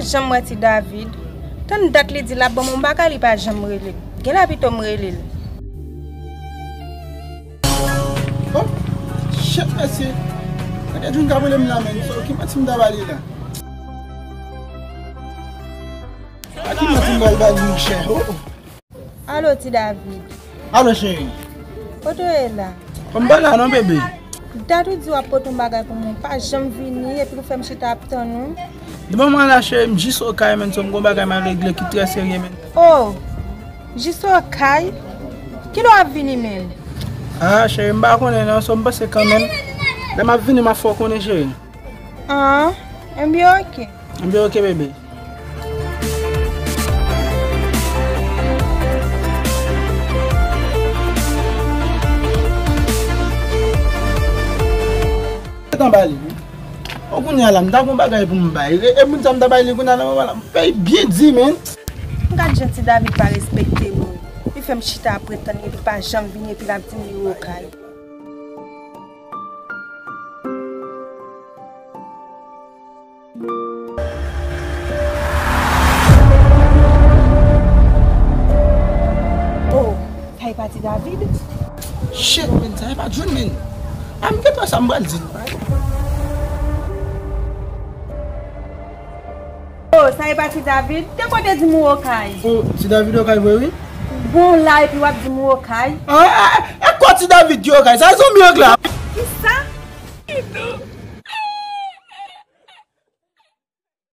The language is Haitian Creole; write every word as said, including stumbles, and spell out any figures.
Janm wè ti David. Tann dat li di l ap ban m yon bagay, li pa janm rele m. Genlè pito m rele l. Oh, shit, mesye. Gade Jun k ap rele m la, men. So, ki manti m ta ba li la? A ki manti m pral ba li, monchè? Oh, oh. Alo, ti David. Alo, cheri. Kote w ye la? Bon, m pa la non, bebe. Dat ou di w ap pote yon bagay pou mwen, ou pa janm vini, epi ou fè m chita ap tann ou. Depi mwen la, cheri, m jis okay, menn, so m gon bagay m al regle ki trè serye, menn. Oh, jis okay? Kilè w ap vini, menn? Ah, cheri, m pa konnen non, so m panse kanmenm. Lè m ap vini, m ap fè w konnen, cheri. Ah, enben oke. Enben oke, bebe. Anba li wi. O, kounye a la, m ta gon bagay pou m bay. E, e moun sa m ta bay li kounye a la, m pey byen di, menn. Gad jan ti David pa respekte moun. Li fè m chita ap ret tann li, epi pa janm vini, epi l ap di m li okay. Oh, sa e pa ti David? Shit, men, sa e pa Jun, men. A, m gentan sa m pral di l. Oh, sa e pa ti David? Te kote di m ou okay. Oh, ti David okay vre, wi. Bon, la, epi w ap di m ou okay. Ah, ah, ah, e kwa ti David ki okay? Sa e zanmi an k la.